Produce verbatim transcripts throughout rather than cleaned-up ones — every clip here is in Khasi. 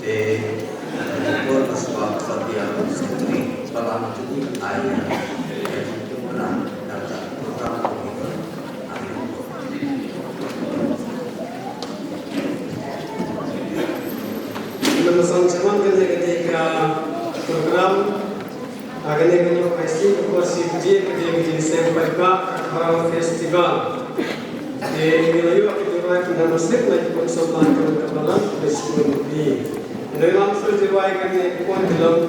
Nang sa sngewbha kane ka dei ka program, ah, kane ka dei ka por shi baje ka dei ka jingseng paidbah ka Khraw Festival. Te ngi la ïoh ka jingrai kyndan sngewbha na ki khun samla jong ka balang ka skul Mukti. Ngi la ïoh ka jingrai kane ka por ki long,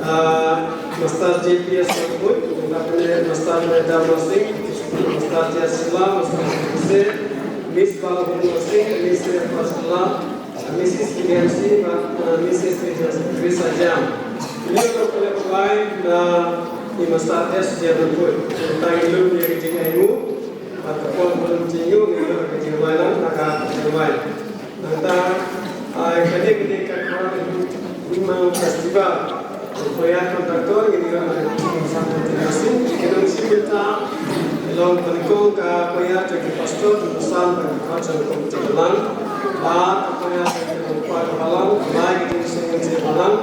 ah, Master J P S Sokbut, ngi la kane Master Medha Masing, Master J S Shylla, Master Jose, Miss Balahun Masing, Miss Fasla, Missus Kilian Singh bad, uh, Missus Teresa Jam. Ngi ïoh ka leh bai na i Master S J Rukut. Tang ïa lum ïa ka jingainguh bad ka pom bun jingïoh ngi ïoh ka jingmai lang na ka jingmai. Nangta, ah, ka dei ka dei ka Khraw Imang Festival. Choir contractor ngi ïoh na ka Imang Festival. Ki nongshim bynta long pynïaid ka choir jong ki pastor, ki pastor bad ki khot jong ka komiti balang. Bad ka choir jong ki nongkwah ka balang, lai ki jingsngewsih balang.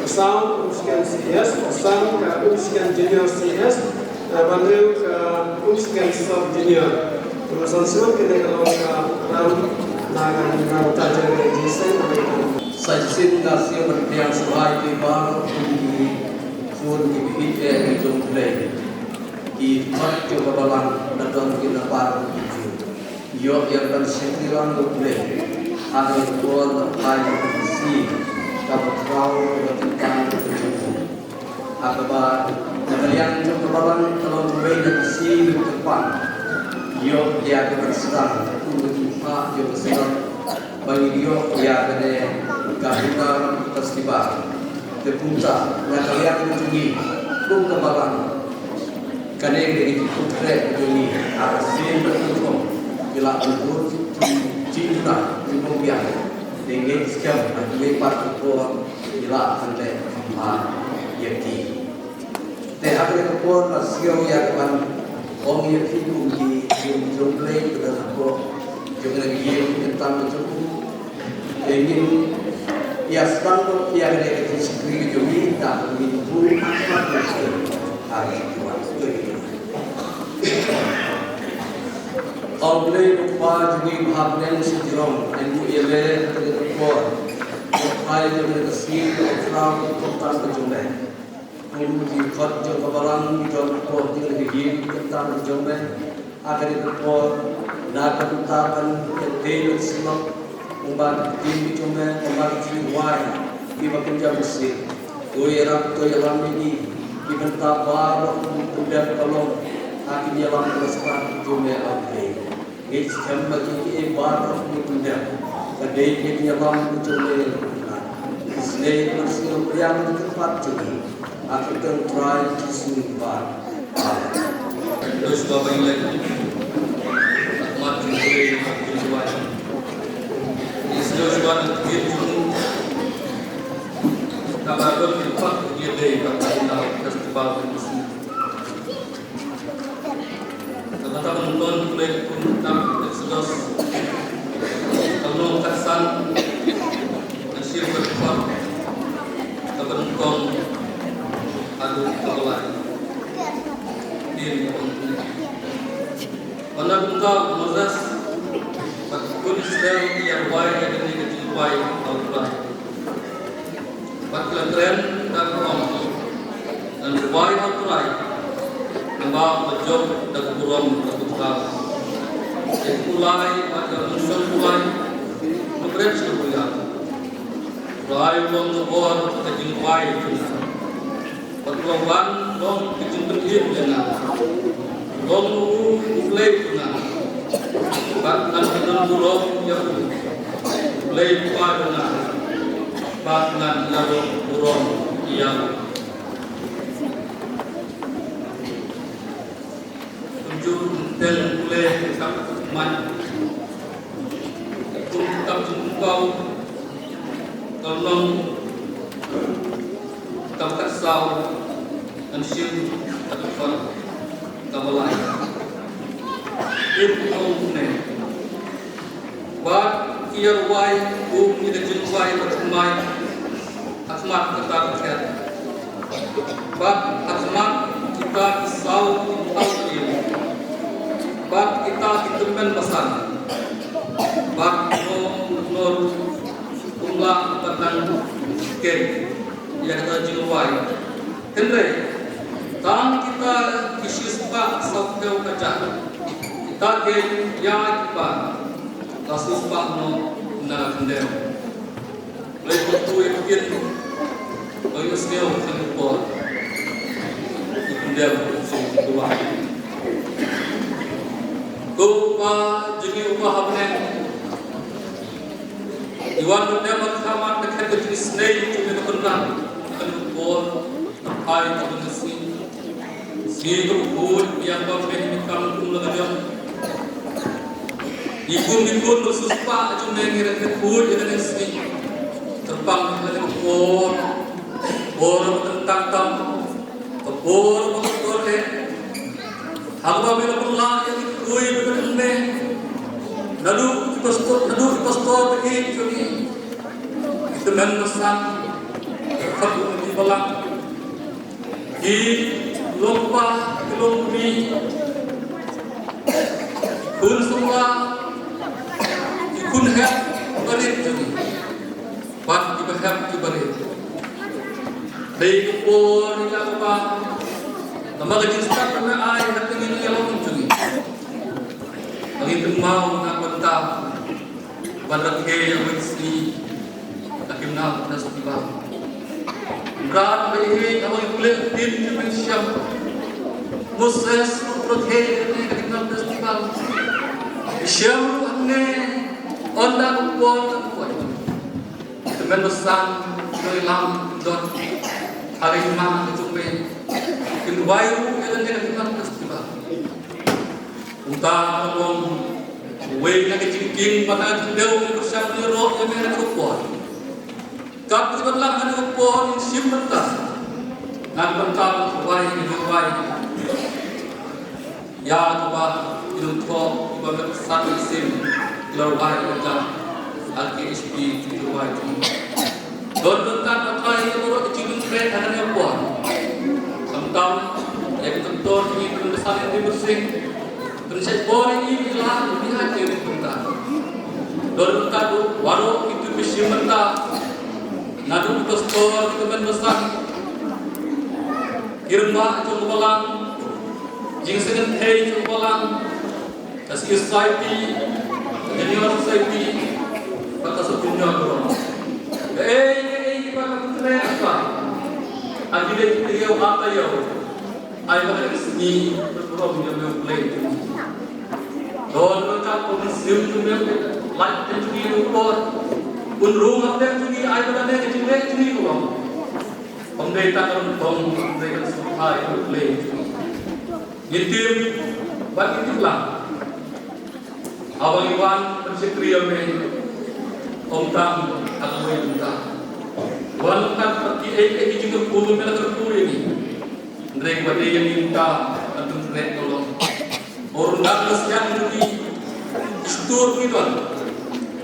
Ka sound Umsken C S, ka sound ka Umsken Junior C S, eh, ban riew ka Umsken Sub Junior. Ka san suan kane ka long ka program na ka, na ka taja ka jingseng na ka. Sa shisien nga sngewbha ban pdiang sngewbha ïa phi baroh ki khun ki khynnah ki jong U Blei. Ki khot jong ka balang na don ki na baroh ki. Ïoh ïa ka ban shakri lang U Blei ha kane ka por ba phai ïa ka sngi kaba khraw kaba kyntang kaba jong U. Ha kaba na ka liang jong ka balang ka long kawei na ka sngi kaba kyrpang. Ïoh ïa ka ban sdang kum ka jingpynpaw jong ka sdang ba ngin ïoh ïa kane ka Guitar Festival. Te kumta na ka liang jong ngi kum ka balang, kane ka dei ka jingpyntrei ka jong ngi ha ka sien ba nyngkong. Ngi la pynbud jingduna jingpynbiang. Te ngeit skhem ha kiwei pat ki por ngi la pynleh pynbha ïa ki. Te ha kane ka por nga sngew ïa ka ban ong ïa phi kum ki jong Blei ki don hapoh jong kane ka ïing kyntang ka jong u. Te ngin ïa sdang noh ïa kane ka jingshakri ka jong ngi da kaba ngin buh ha ka jingshakri. Ong Blei U Kpa jong ngi ba ha bneng shi jrong, ai nguh ïa me ha kane ka por. Ba phai ïa kane ka sngi ka khraw ka kyntang ka jong me. Kum ki khot jong ka balang ki don hapoh jong ka ïing kyntang ka jong me. Ha kane ka por na ka bynta ban ïathuh ïa ka syllok, kumba ki ktien ki jong me, kumba ki jingrwai kiba kynja mynsiem. To ïarap to ïalam ïa ngi, ki bynta baroh ki pyndep ka long ha ki ïalam ki la sdang ki jong me, A Blei. Ngeit skhem ba kiei kiei baroh ki pyndep ka dei ka ïalam ka jong me. Isynei ban sngewthuh ïa ka kyrpad jong ngi ha ka kyrteng Trai Jisu ba. Amen. Terus ba ba ilai mat jong ngi. Isynei ba na ktien jong ngi kaba don ki pat ki dei kaba ina festival. Kata ka ban ton pule kum kitab Exodus. Ka lynnong ka san, ka shi ka dkhot, ka ban ton haduh ka ba lai. Din ka ban ton. Bad na kumta u Moses bad ki khun Israel ki ïa rwai ïa kane ka jingduwai ha U Trai. Bad ki la kren da ka ong, ngan duwai ha U Trai, naba u la jop da ka burom da ka bynta. Te u Blei bad ka mynsiem Blei, u la bret sha u Blei. U Trai u long ka bor ka jingduwai jong nga. Bad u la wan long ka jingpynim ïa nga. U long u Blei jong nga. Bad ngan pynbun burom ïa u, u Blei u Kpa jong nga. Bad ngan ïalap burom ïa u. Kumjuh teng pule kitab Mat. Kum kitab Jingpynpaw, ka lynnong kaba khatsaw, ngan shim ka dkhot kaba lai. Ïa ka ong kumne. Bad ki ïa rwai kum ïa ka jingduwai bathymmai Khmat kita ki khet, bad ha khmat kita ki saw ki thaw ïing, bad kita ki tymmen basan, bad ki nongnor kumba ka nang keiñ ïa kata jingrwai. Hynrei tang kita ki shispah sawphew hajar, kita keiñ ïa kiba la siewspah noh na ka khyndew. Hynrei kumta ïa ka ktien ba ngi sngew ha kane ka por, ngi pyndem sha U Blei. Ko Kpa jong ngi uba ha bneng, ngi wan pyndem ha khmat ka khet ka jingisynei jong me, Kynrad, ha kane ka por. Ai ka bynta sngi, sngi kaba khuid biang ba me, ngi kam kum la ka jong. Ngi kum ngi kum ba siewspah jong me ngi rakhe khuid ïa kane ka sngi. Kyrpang ïa kane ka por, por ba kyntang tam, ka por ba kordor eh. Haba me la pynlah ïa ki khuid ba ka jong me, naduh ki pastor, naduh ki pastor ba ïeit jong ngi, ki tymmen basan, khadduh ki balang, ki long kpa, ki long kmie, ki khun samla, ki khun hep barit jong ngi, bad kiba hep kiba rit. Dei ka por ïa kaba, namar ka jingstad ba me ai ha ka jingïalong jong ngi, ba ngin kynmaw na ka bynta ban rakhe ïa ka sngi ka Hynmen Festival. Kynrad, ba ïeit, haba ngi pule ktien jong me ngi shem, Moses ruh u rakhe ïa kane ka Hynmen Festival. Ngi shem ruh hangne, ynda ka por ka koit, ki tymmen basan ki nongïalam ki don ha ka hima ka jong me, kin rwai ruh ïa kane ka Hynmen Festival. Kumta ka long uwei na ki jingkieng ba na ka khyndew ngi pyrshang ngi ïaroh ïa me ha kane ka por. Kat kaba lah ha kane ka por ngin shim bynta na ka bynta ban rwai, ngin rwai ïa kaba ki nongthoh kiba me Kynrad Mynsiem ki la rwai ïa ka, ha ka K H P ki rwai jong ngi. Don ryngkat, Trai, ïa baroh ki jingpynkhreh ha kane ka por. Khamtam ïa ki doktor jong ngi, Kong Basan Ïingdih Mynsiem, pynshait bor ïa ngi, ngi lah ban ïaid ïa ki bynta. Don ryngkat ruh baroh kito kiba shim bynta, naduh ki pastor, ki tymmen basan, ki rangbah jong ka balang, jingsngewthuh jong ka balang, ka Senior Society, ka Junior Society, bad ka Sub Junior baroh. Kaei kaei kaba ka pyntrei, kaba ha ki leit ki taïew ar taïew, ai ba ka sngi ka burom ïa me U Blei. Don ryngkat ka mynsiem jong me, lait jong ngi u por, un rung hapdeng jong ngi, ai ba kane ka jingleh jong ngi ka long, ym dei tang ka ryngkong, ym dei ka sngewbha ïa U Blei jong ngi. Ngi tim bad ngi tip lang, haba ngi wan ban shakri ïa me, ym tang ha kawei ka bynta. Wan kat bad kiei kiei ki jingkyrkhu ba me la kyrkhu ïa ngi. Hynrei ba dei ïa ngi mynta ban pynkhreh ka long, ba u Ryndan ba sian jong ngi, ki stur ba ngi don,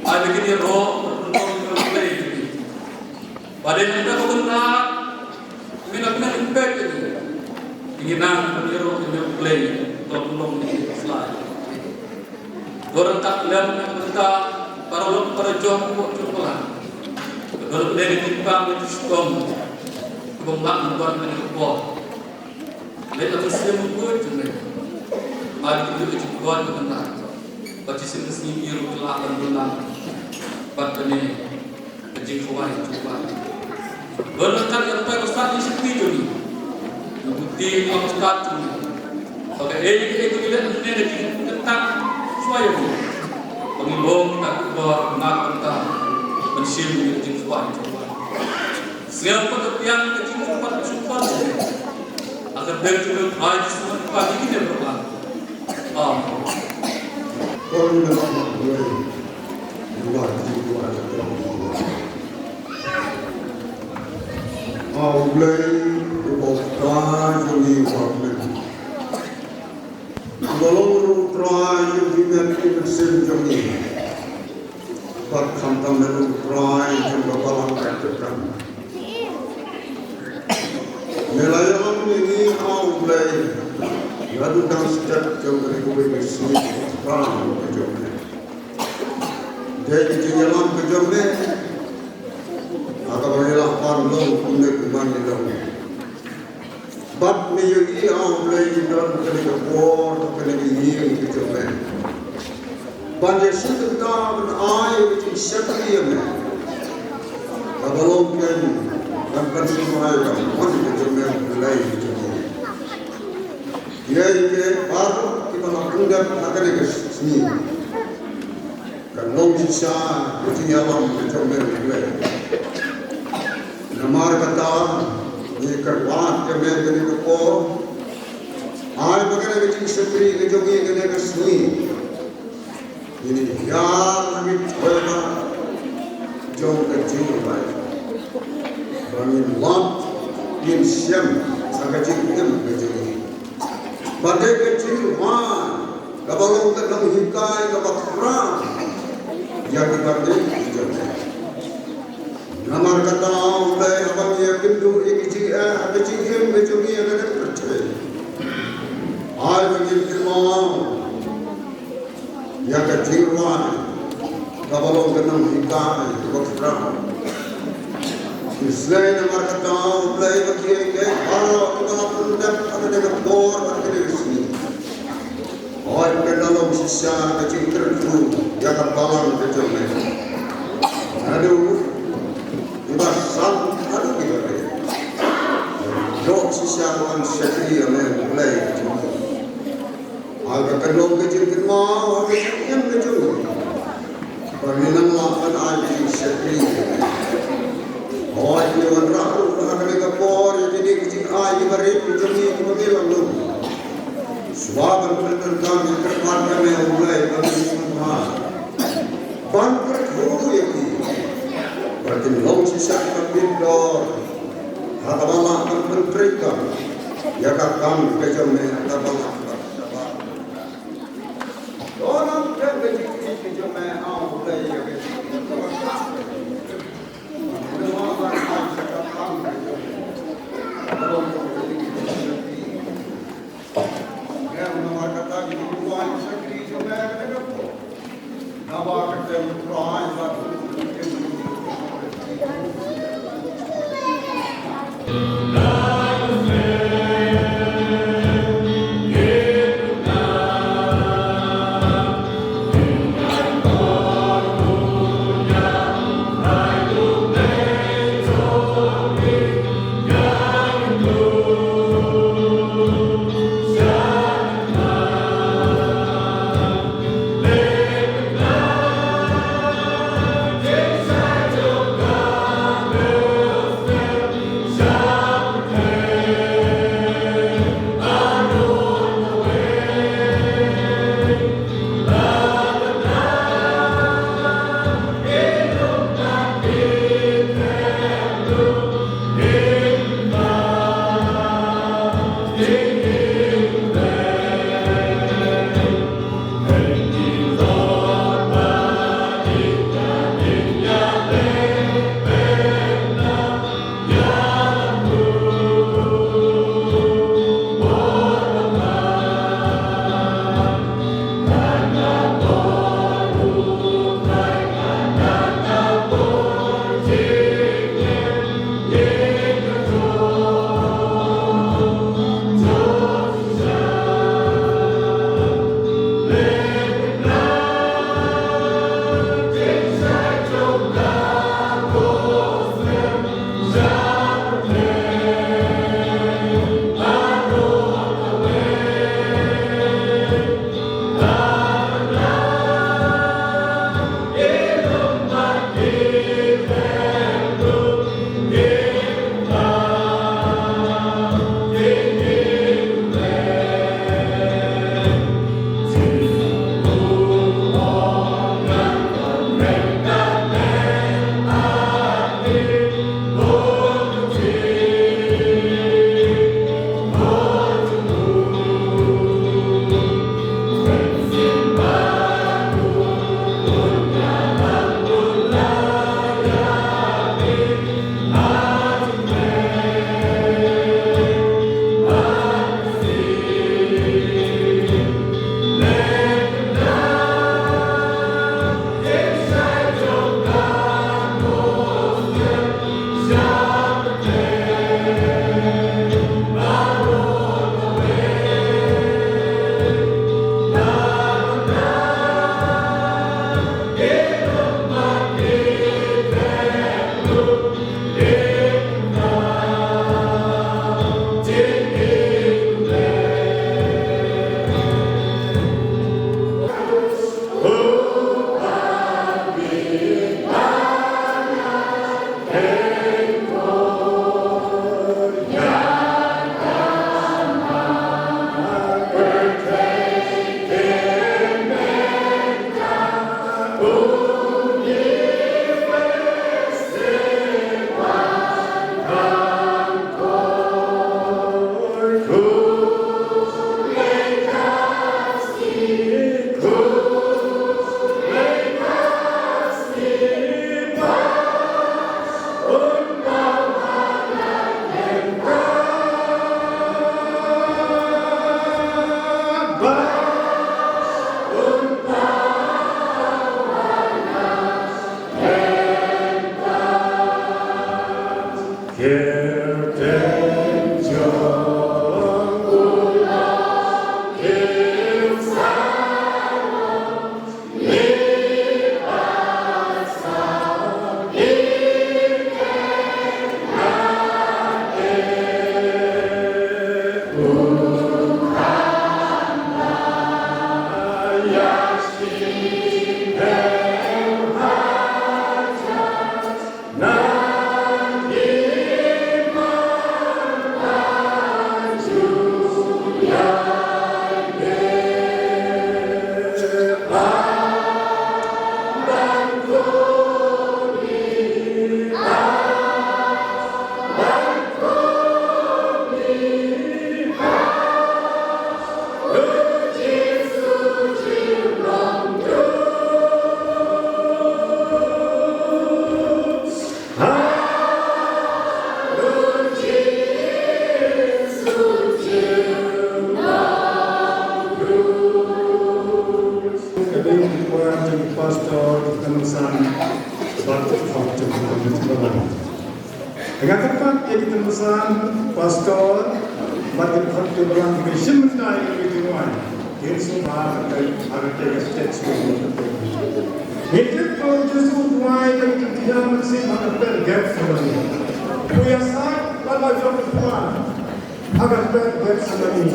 ai ba kin ïaroh ban pynlong ïa U Blei jong ngi. Ba dei mynta ka bynta me la pynlong ïa U Blei jong ngi, ngi nang ban ïaroh ïa me U Blei, ban pynlong ïa ngi ka sla. Don ryngkat lem na ka bynta para lok para jong, para jong pala. Don lem na ka bynta ka jingshitom, kaba ym lah ban don ha kane ka por. Leit la ka mynsiem bakhuid jong me. Ai ba kin ïoh ka jingkhuid ka bynta, bad shisien ka sngi ki ruh ki lah ban dun lang bad kane ka jingkhawai jong U Blei. Don ryngkat ïa baroh ki shakri jong ngi, ki bynta, ki nongstad jong ngi, ba kaei kaei ba ki leh mynne ka jingkyntang shuwa ïa ngi, ba ngin long kita ki kordor na ka bynta ban shim ïa ka jingkhawai jong U Blei. Sngewbha ban pdiang ka jingkyrpad jingkyrpad jong ngi ha ka kyrteng jong U Trai Jisu Khrist, ba ngi ïa kyrpad. Amen. A U Blei, uba U Trai jong ngi uba ha bneng, uba long ruh U Trai jong ki met ki mynsiem jong ngi, bad khamtam me ruh U Trai jong ka balang ka jingkyrkhu. Me la ïalam ïa ngi, ah U Blei, naduh dang stet jong kane kawei ka sngi kaba khraw ka jong me. Dei ka jingïalam ka jong me ha kaba ngi la pan long kumne kumne long. Bad me ïohi, ah U Blei, ngi don ha kane ka por, ha kane ka ïing ka jong me, ban ïa sngewthuh ban ai ïa ka jingshakri ïa me, kaba long kein ban pynsngewbha ïa ka mon ka jong me, U Blei ka jong ngi. Ïa kiei kiei baroh kiba la pyndep ha kane ka sngi, kan long shisha ka jingïalam ka jong me, U Blei. Namar kata, ngi kyrpad ïa me kane ka por, ai ba kane ka jingshakri ka jong ngi kane ka sngi, ngin ïa hiar ha ki jingmut jong ka jingrwai, ba ngin lap, ngin shem ha ka jingim ka jong ngi. Ba dei ka jingrwai kaba long ka nonghikai kaba khraw ïa ki bangeit ki jong me. Namar kata, ah U Blei, haba ngi ïakynduh ïa ki jingeh ha ka jingim ka jong ngi ha kane ka pyrthei, ai ba ngin kynmaw ïa ka jingrwai kaba long ka nonghikai kaba khraw. Ngi sngew namar kata, ah U Blei, ba kiei kiei baroh kiba la pyndep ha kane ka por, ha kane ka sngi, hooid, kan long shisha ka jingkyrkhu ïa ka balang ka jong me. Naduh kiba san haduh kiba rit, ïoh shisha ban shakri ïa me, U Blei ka jong ngi. Ai ba kan long ka jingkynmaw ha ka jingim ka jong ngi, ba ngin nang lah ban ai ka jingshakri. Hooid, ngi wanrah ruh ha kane ka por ïa kine ki jingai kiba rit ki jong ngi kiba ngi la lum. Shuwa ban pyndonkam, ngi kyrpad ïa me, U Blei, ba ngin sngewbha ban kyrkhu ïa ki, ba kin long shisha ka bit dor ha kaba lah ban pyntreikam ïa ka kam ka jong me ha kaba lah ban shabar. Don nam ka jingkyrkhu ka jong me, ah U Blei, ïa ka jingkyrkhu ka jong me. Nga kyrpad ïa ki kynsan pastor bad ki khun ki balang ki shim bynta ïa ki jingrwai. Kin sngewbha ha ka stage. Ngi tip ba u Jisu u duwai ïa ki khun ki ïa mynsiem ha ka tper Gethsemane. U ïasaid bad la jong u Kpa ha ka tper Gethsemane.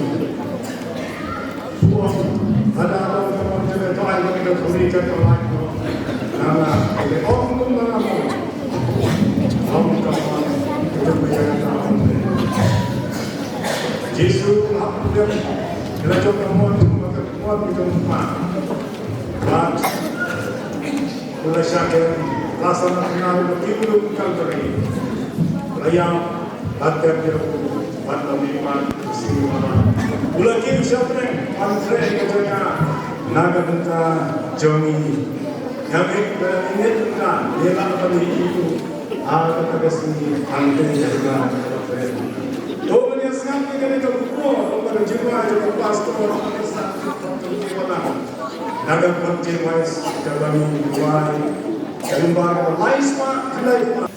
Jisu hap pyrshah ïa la jong ka mon, ka mon ka jong ka. Bad u la shah kem, la san na u la kiew lum Kalbari. U la ïap, bad ter jong u, bad la mih pat, u sngewbha. U la kiew shaphrang, ban trei ka jaka na ka bynta jong ngi. Ïa ngi, ïa ngi bynta, ïa la ka bynta ïa u. Ha kata ka sngi, hangta ïa ka bynta. To, ngan ïa sngap ïa kane ka buku, kaba ka jingwan jong ka pastor, ka sa, ka jingwan. Na ka kontinwais ka ban duwai. Ka ban duwai.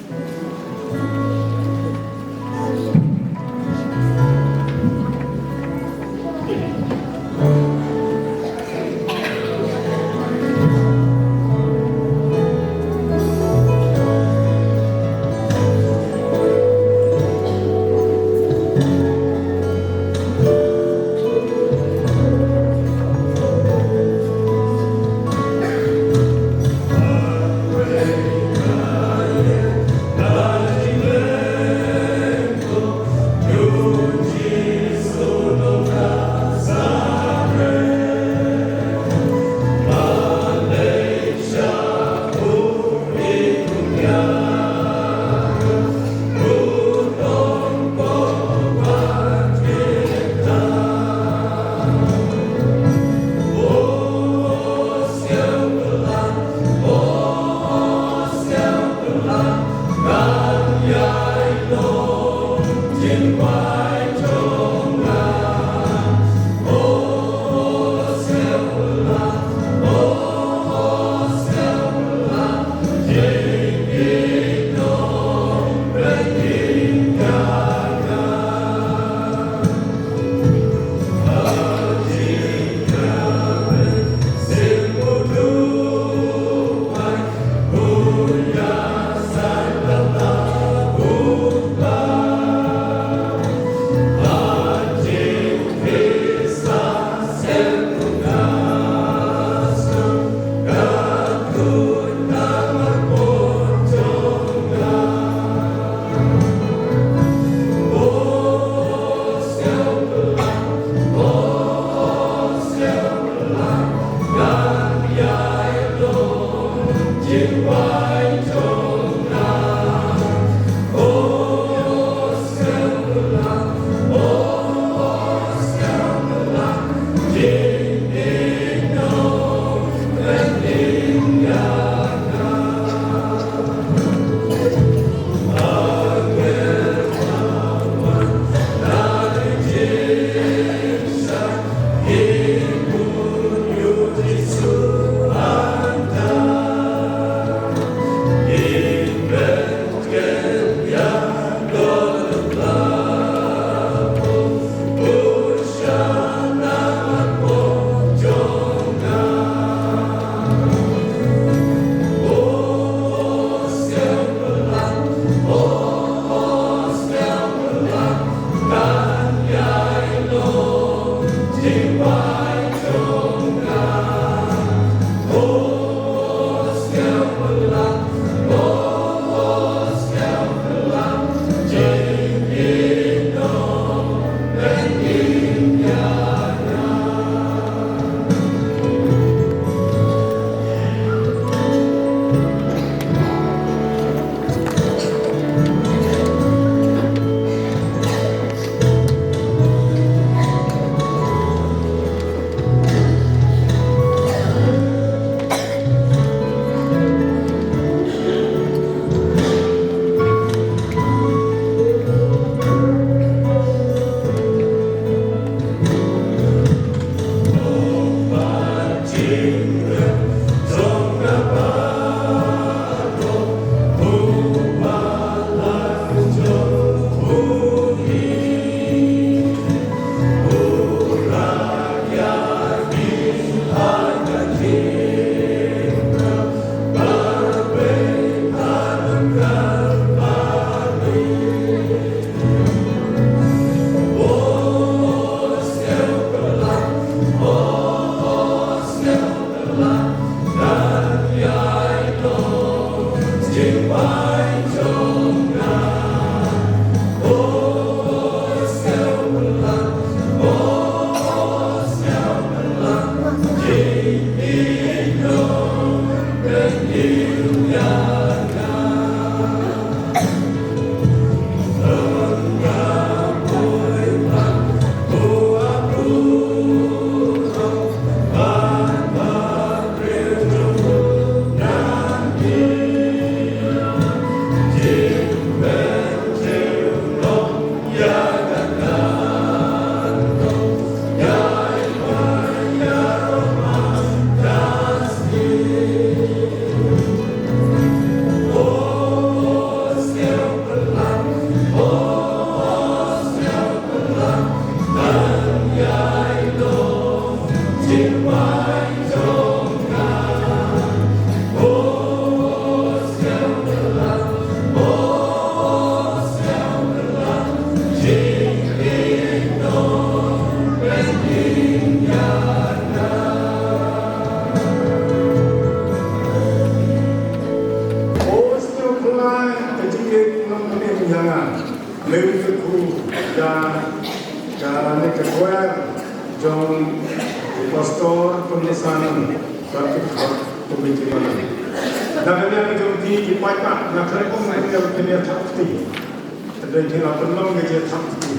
Ka ne ka choir jong Pastor Pynsan Baptist Church Committee Malang. Na ka liang jong ki, ki paidbah, nga kren kum nga kren kum ïa thap kti. Te dei ki la pynlong ka jingthap kti.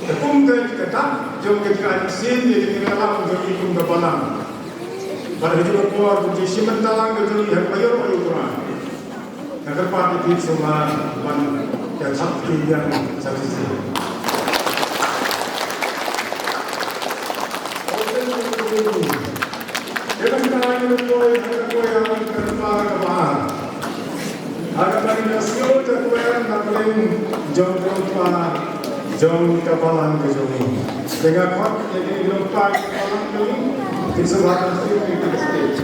Te kum ka, ka dak jong ka jingïaid sien ïa ka jingïalam jong ki kum ka balang. Bad ha kane ka por kum ki shim bynta lang ka jong ki ha ka baïong baïong Kynrad. Nga kyrpad ïa phi sngewbha ban ïa thap kti biang sa shisien. Ïa kane ka poi, ha ka poi ha ka kyrpad kaba ar. Ha kaba ngi ïa sngew ïa ka poi na pdeng jong ka lyngba jong ka balang ka jong ngi. Te nga khot ïa ki lyngba ka balang ka jong ngi. Ki sngewbha ban sngewthuh ïa ka stage.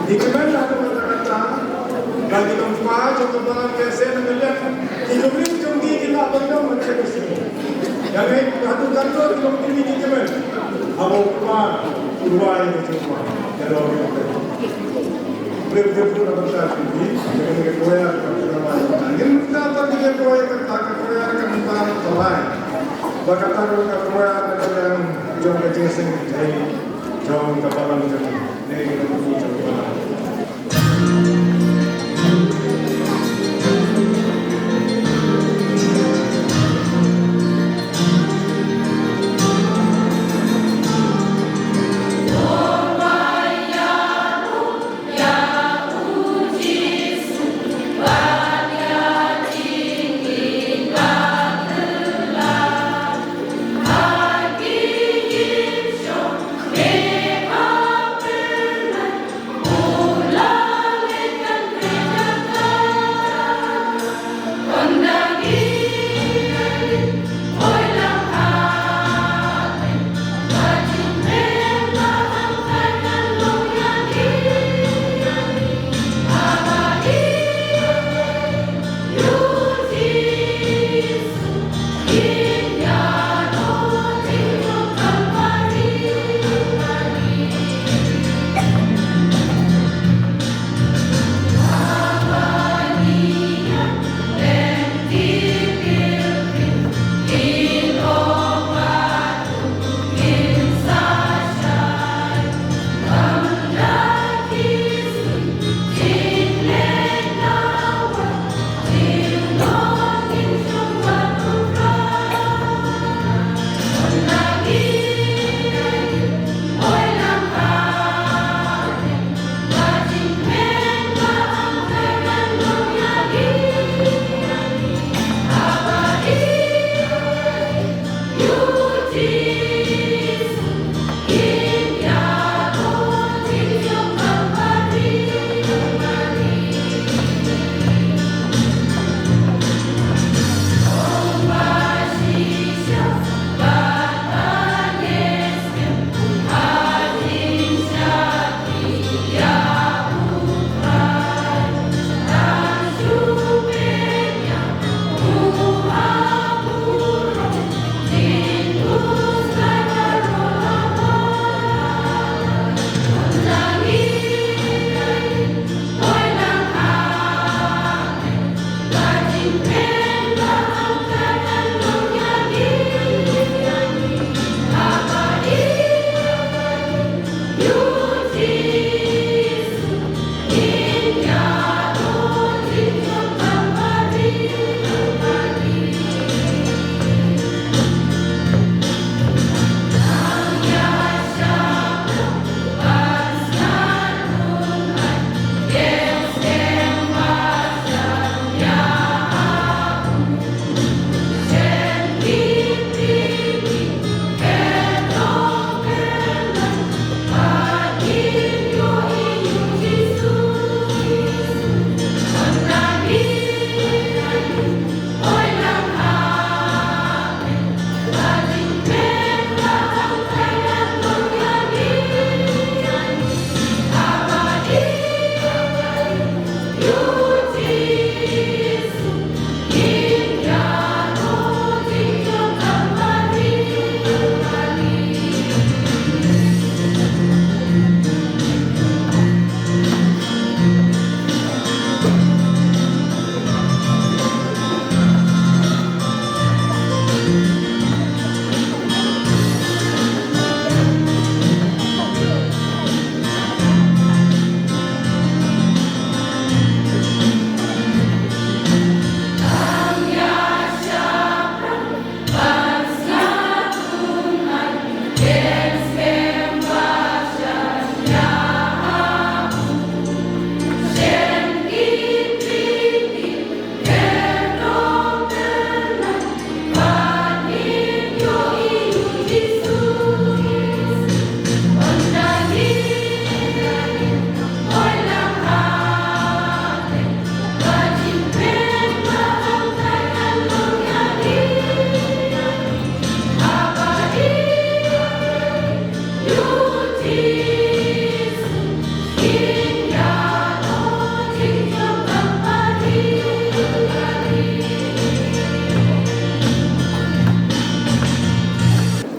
Ngi kmen ha kata ka kata, ba ki lyngba jong ka balang K S A na ka liang ki jong ngi jong ngi ki lah ban long ha ka sien. Ïa ngi haduh katno ki long ki ngi ki kmen. Haba u kpa u rwai ka jong u kpa. Ïa long ki kmen. Kmen ki pun na bynta ki ngi, ïa ngi ka choir ka bynta. Ngi bynta ba ki ka choir ka bynta, ka choir ka bynta ka lai. Ba kata ka choir ka bynta jong ka jingseng ka jai. Jong ka balang jong ngi, ne ka balang jong ngi.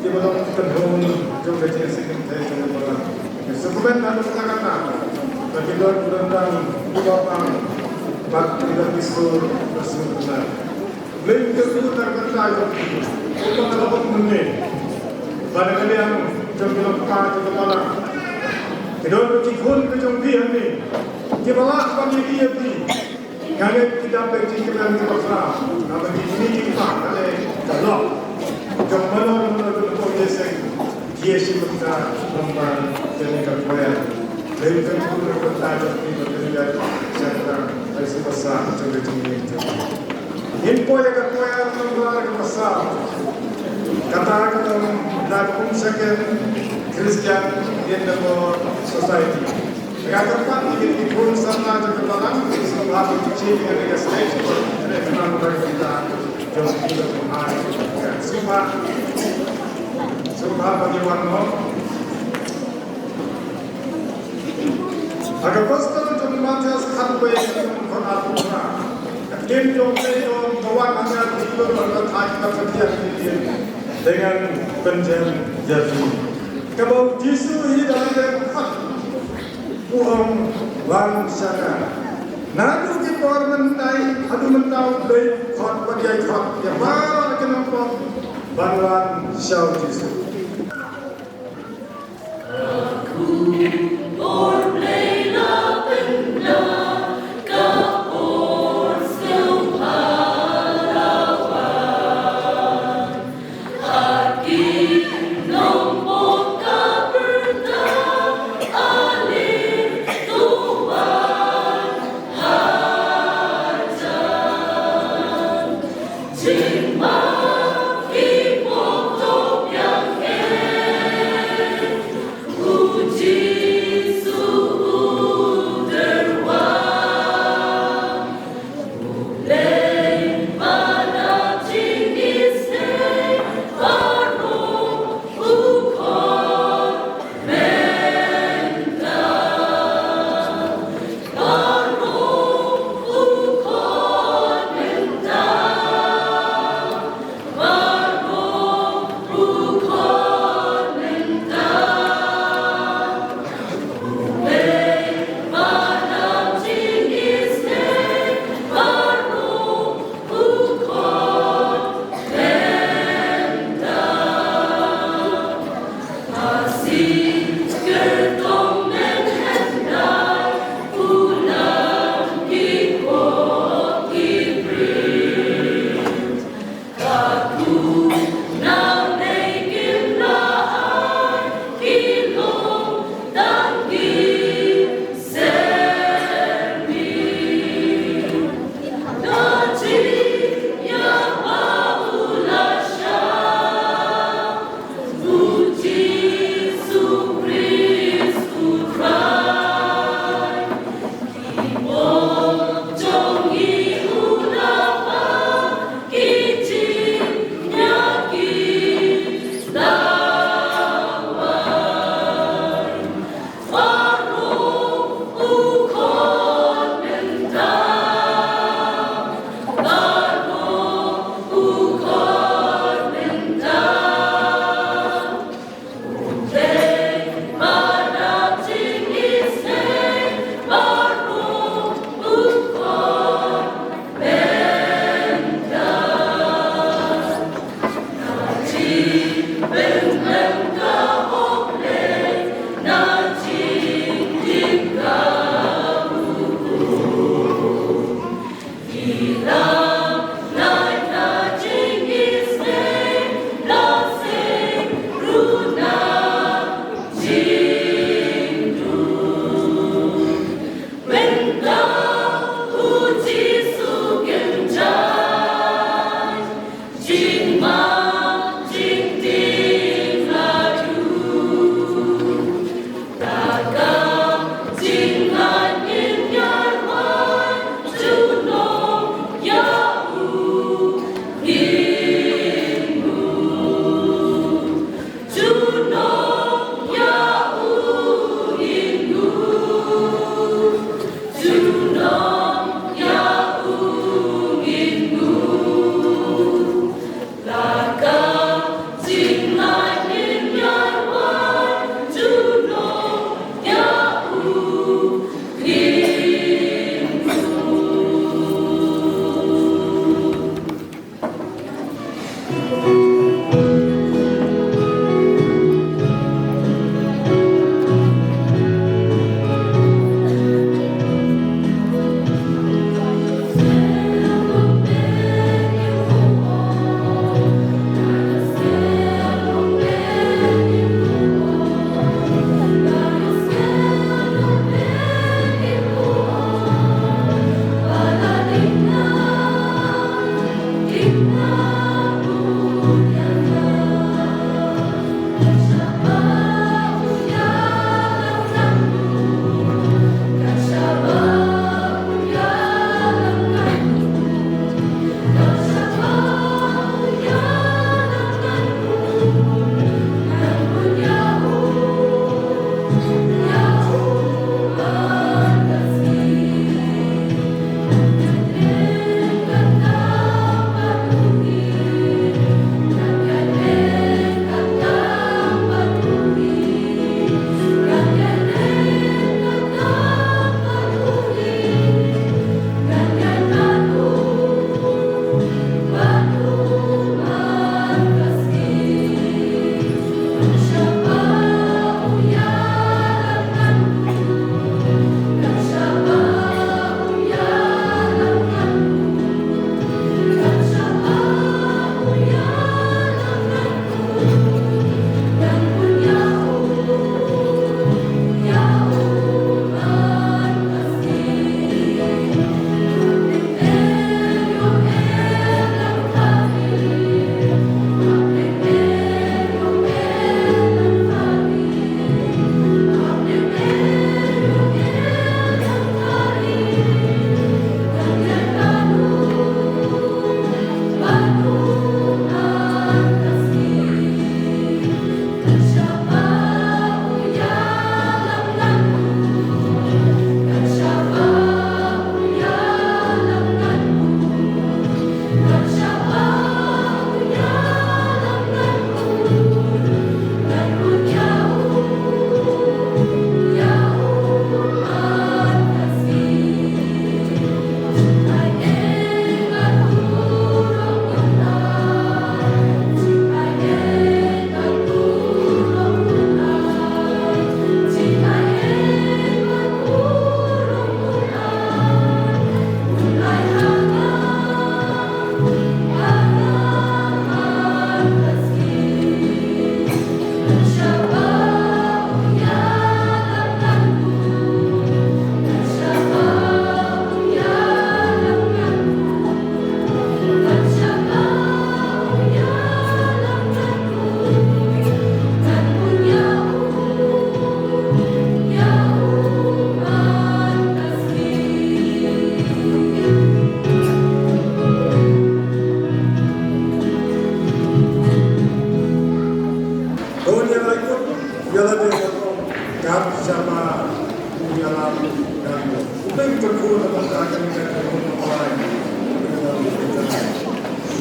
Ki ba long ki kynhun jong ka jingïaseng kynthei jong ka balang. Sa kmen na ka bynta kata, ba ki don u Rangbah Bapang bad ki don ki sur ba sngewtynnat. Blei un kyrkhu na ka bynta jong ki. Kumba ka la ong mynne, ba na ka liang jong ki lyngkha jong ka balang, Ki don ki khun ki jong phi hangne kiba lah ban ïohi ïa phi. Nga ngeit ki dap da ki kyrdan kiba khraw, naba ki kmie ki kpa ka dei ka lok jong mano mano jong ka ïing seng. Ki ïa shim bynta lyngba kane ka choir. Lei ka khun ka bynta jong phi ba phin ïaid sha ka rangli sha ka basa jong ka jingim jong phi. Ngin poi ïa ka choir number kaba saw. Kata ka long The Umshaken Christian Endeavour Society. Nga kyrpad ïa ki khun samla jong ka balang, ki sngewbha ban shim ïa ka stage, ïa ka number kita jong ki. Sngewbha, sngewbha ban ïa wan noh. Ha ka Gospel jong u Mathaios khatwei, khatwei khyndai, ka ktien jong U Blei ka ong, to wan ha nga, phi kiba don ka thaiñ bad ka thiang ki ktien, te ngan pynjem ïa phi. Kaba u Jisu hi da lade khot, u ong, wan sha nga. Naduh ki por myndai haduh mynta U Blei u khot bad ïai khot ïa baroh ki nongpop ban wan sha u Jisu.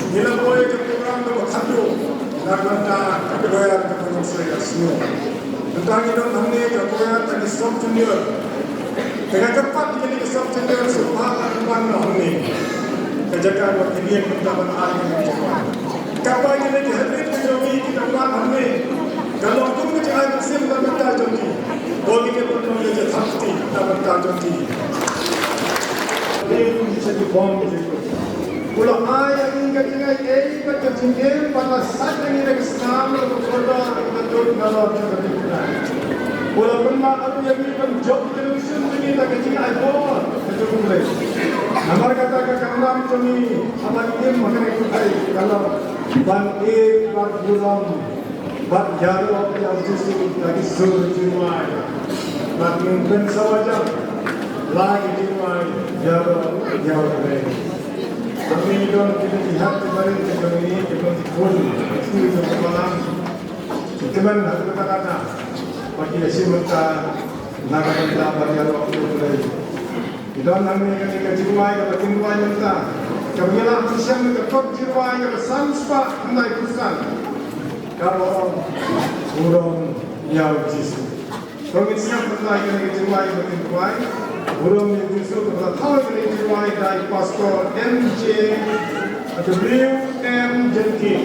Ngi la poi ka program kaba khadduh na ka bynta ka choir kaba nongshoi ka sngi. Mynta ngi don hangne ka choir ka Soft Tenure. Te nga kyrpad ïa kane ka Soft Tenure sngewbha ban wan noh hangne. Ka jaka ba ki ïeng mynta ban ai kane ka jaka. Kaba ïa kane ka habit ka jong ngi ki dang wan hangne. Ka long kum ka jingai mynsiem na ka bynta jong ki. Ko ngi dei ban long ka jaka thapti na ka bynta jong ki. Dei kum ki sa ki bom ki. U la ai ïa ngi ka jingai ei bad ka jingim bad la sait ïa ngi da ka snam bad ka kordor bad ka dur nalor jong ka jingkyrkhu. U la pynmih ruh ïa ngi ban jop ïa ka mission jong ngi da ka jingai bor ka jong U Blei. Namar kata ka kamram jong ngi haba ngi im ha kane ka pyrthei ka long ban ïeit bad burom bad ïaroh ïa U Jisu da ki sur jingrwai. Bad ngin pynsawa jam la ki jingrwai ïaroh ïa U Blei. Hangne don ki jingïaid ki barit ki jong ngi, ki don ki khun ki jong ka balang. Ki kmen ha kata kata ba ki ïashim bynta na ka bynta ban ïaroh ïa U Blei. Ki don hangne kane ka jingrwai kaba kin rwai mynta. Kaba ngi la pynshong ka kot jingrwai kaba san spah khyndai phew san. Kaba ong burom ïa U Jisu. Ko ngin sngap mynta ïa kane ka jingrwai kaba kin rwai. Burom ïa U Jisu, kaba la thaw ïa kane ka jingrwai da i Pastor M J W M Jenkin.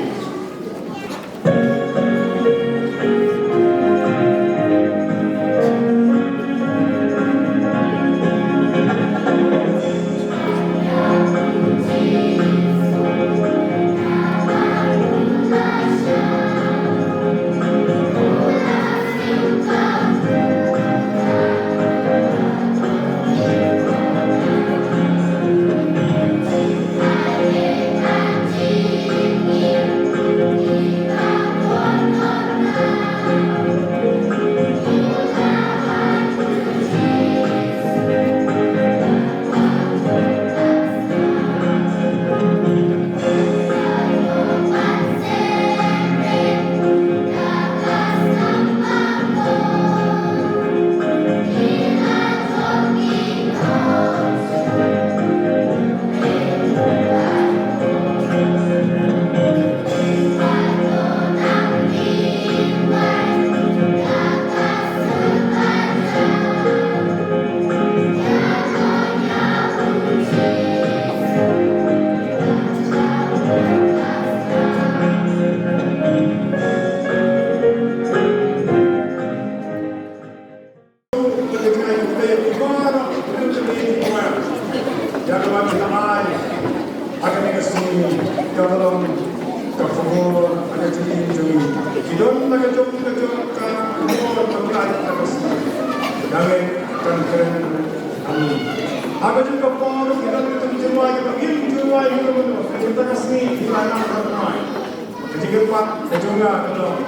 Ka jingkyrpad ka jong nga ka long,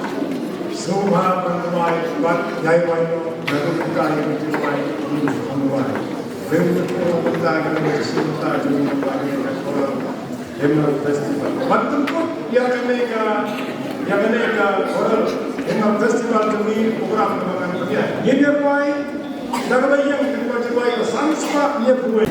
sngewbha ban duwai bad ïai wai noh naduh mynta ïa ka jingduwai, ïa ka jingduwai. Rim ka jingduwai mynta ka long ka jingduwai mynta jong nga ba ïa ka Choral Hymnal Festival. Ban pynkut ïa kane ka, ïa kane ka Choral Hymnal Festival jong ngi, program kaba ngan pynïaid. Ngin ïa duwai. Da kaba ïeng, da kaba duwai, ba san spah ïa buwei.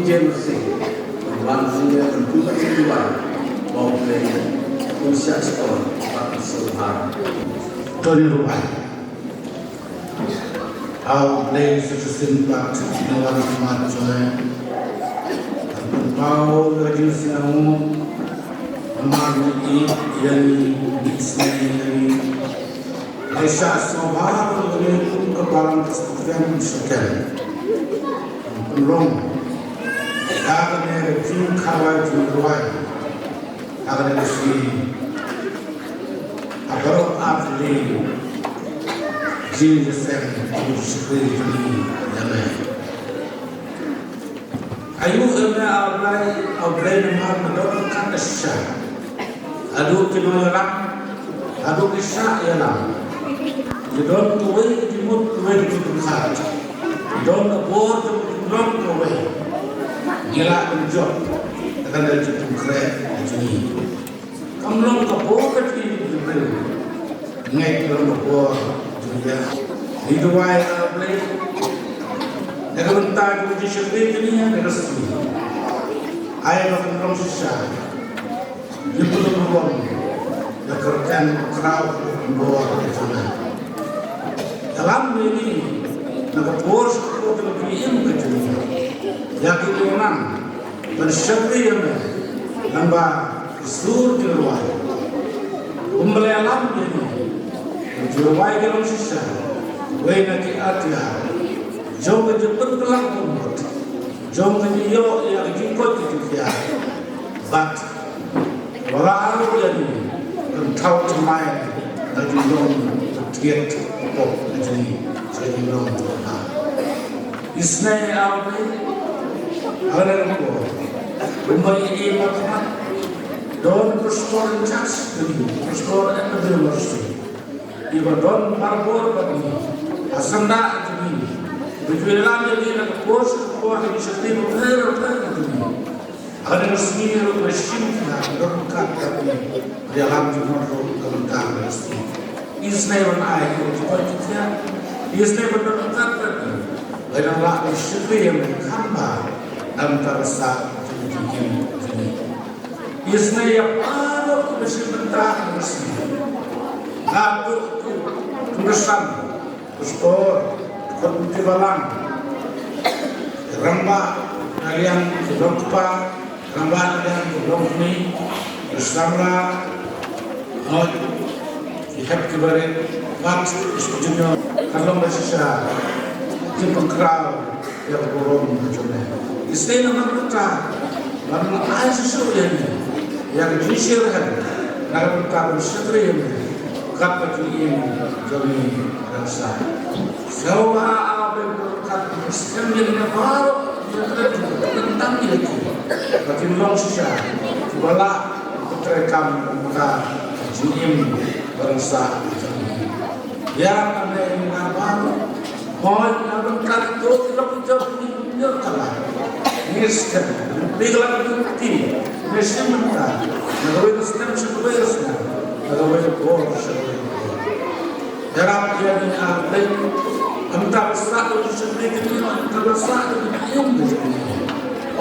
James Singh, ban wan sngewbha ban tu ka jingduwai ba U Blei un shah stor bad un sngewbha. To ngin duwai. Ha U Blei sa shisien pat, ngi wan ha khmat jong me, ban pynpaw ïa ka jingsngewnguh namar ngi ïeit ïa ngi, ngi isynei ïa ngi. Ai sa sngewbha ïa ngi kum ka balang ka sngewthuh sngewthuh. Pynlong ïa kane ka jingkhawai jingduwai ha kane ka sngi. Ha baroh artylli jingïaseng jingshakri jong ngi ïa me. Ayu ïa me, A Blei, A Blei namar me don ryngkat ka shisha. Haduh ki nongïalam, haduh ki shah ïalam. Ki don kawei ka jingmut, kawei ka jingpyrkhat. Ki don ka bor jong ki, ki don kawei. Ngi lah ban jop da kane ka jingpynkhreh jong ngi. Kam long ka bor ka jong ngi ki briew. Ngi ka long ka bor jong ngi. Ngi duwai, A Blei, na ka bynta jong ka jingshakri kane ka sngi. Ai ba kan long shisha. Ngi pynlong ruh ïa ka kyrteng ka kraw ka bor ka jong ngi. Ïalam ïa ngi na ka bor sha ka bor ka jingim ka jong ngi. Ïa ki nongïalam ban shakri ïa me lyngba ki sur ki rwai. Kum ba la ïalam ïa ngi, ki rwai ki long shisha wei na ki atiar jong ka jingpynkylla bymut, jong ka jingïoh ïa ka jingkoit ka jingkhiah. Bad ba la ïa ngi, kan thaw thymmai na ka jinglong ka thied ka pop ka jong ngi, ka jinglong ka pop. Isynei, A Blei, ha kane ka por. Kumba ngi im ha khmat, don Pastor in charge jong ngi, Pastor Andrew Mercy, iba don barabor bad ngi ha syndah jong ngi, iba ju ïalam ïa ngi na ka por sha ka por ha ki shakri bapher bapher jong ngi. Ha kane ka sngi ruh, Blei, shim ïa ki, don ryngkat bad ngi. Ïalam jingmut ruh ka bynta ka sngi. Isynei ban ai ïa ki jingkoit jingkhiah. Isynei ban don ryngkat bad ngi. Ba ngin lah ban shakri ïa me kham bha na ka bynta ka sah jong ka jingim jong ngi. Isynei ïa baroh kiba shim bynta ha kane ka sngi. Naduh u kongsan, Pastor, ki khun ki balang, ki rangbah na liang ki long kpa, ki rangbah na liang ki long kmie, ki samla, hooid, ki hep ki barit, bad ki junior, kan long ba shisha jingpynkhraw ïa ka burom ka jong me. Isynei namar kata, ban ai shisha ïa ngi ïa ka jingshitrhem na ka bynta ban shakri ïa me kat ka jingim jong ngi. Ngan sa sngewbha, A Blei, ba kat ka jingshakri ïa me baroh, ïa ka jingkyntang ïa ki, ba kin long shisha kiba lah ban treikam ïa ka jingim ba ngan sa jong ngi. Ïa kane ngi nga baroh. Hooid, na ka bynta kito ki long ki jong ngi, ngi ïoh tala. Ngi skhem, ngi pynlong ki jong ki, ngi shim bynta na kawei ka snem sha kawei ka snem, na kawei ka por sha kawei ka por. Ïarap ïa ngi, A Blei, ym tang ban sah da ka jingshakri ka jong ngi, ym tang ban sah da ka jingim ka jong ngi.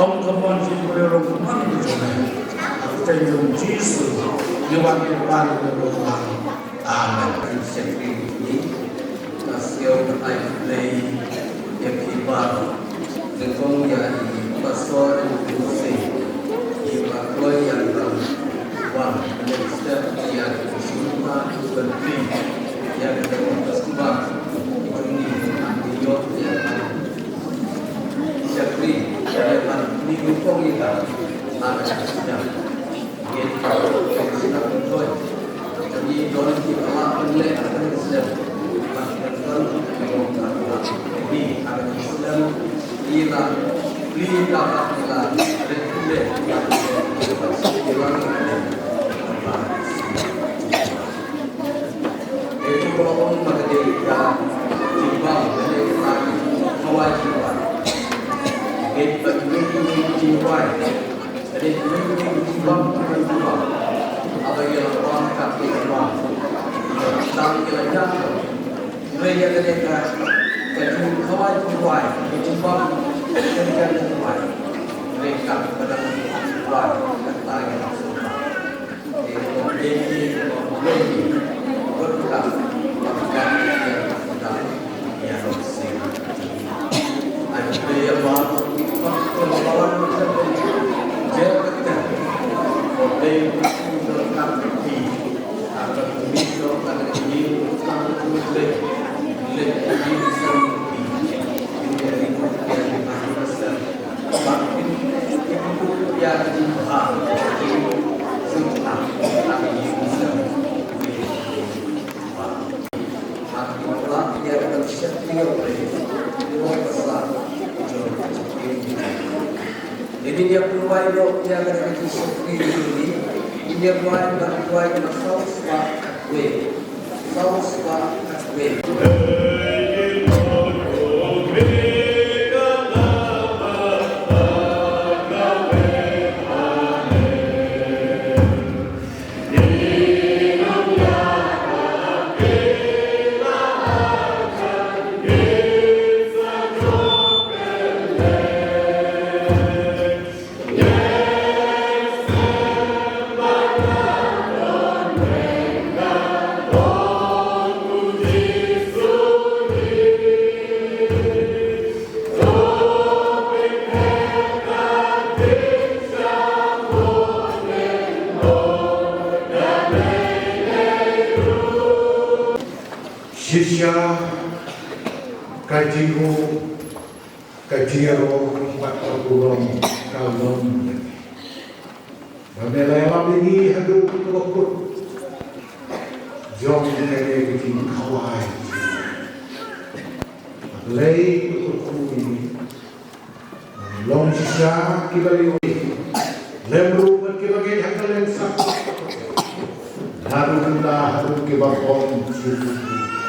Ym ka mon jong ngi, Blei, long ka mon ka jong me. Ha ka kyrteng jong U Jisu ngi wan, ngi pan, ngi wan. Amen. Ka jingshakri jong ngi. Nga sngew ban ai khublei ïa phi baroh, nyngkong ïa i Pastor Andrew Singh, iba kloi ïa ka ban leh step ïa ka jingshim bynta ban plie ïa ka jingim ka sngewbha jong ngi, ban ïoh ïa ka shakri, ïa ban plie nyngkong ïa ka ha ka jingshim bynta. Ngin sngap ïa ka jingkyntu. Ngi don kiba lah ban leh ha kane ka snem. Bad ngi don kiba lah ban leh ha kane ka snem. Ngi la plie da kaba ngi la ret plie. Ngi la plie. Dei kumba la ong ba ka dei ka jingbam, ka dei ka khawai jingbam. Dei ba ka dei ka jingbam. Ka dei ka jingbam, ka jingbam. Haba ïa la bam ka jingbam. Tang ïa la ïa. Hynrei ïa ka dei ka, ka jingkhawai jingbam, ka jingbam, ka dei ka jingbam. Ini dia pun wai dok dia kena bikin sepi ini. Ini dia wai nak wai kena saus pak weh. Saus pak weh. Shisha ka jingho, ka jingïaroh bad ka burom ka long. Ba me la ïalam ïa ngi haduh ka bakut jong kane ka jingkhawai. Lei ka kyrkhu ïa ngi. Long shisha kiba lieh lem ruh bad kiba ngeit ha ka lem sap. Naduh mynta haduh kiba bym sngewthuh.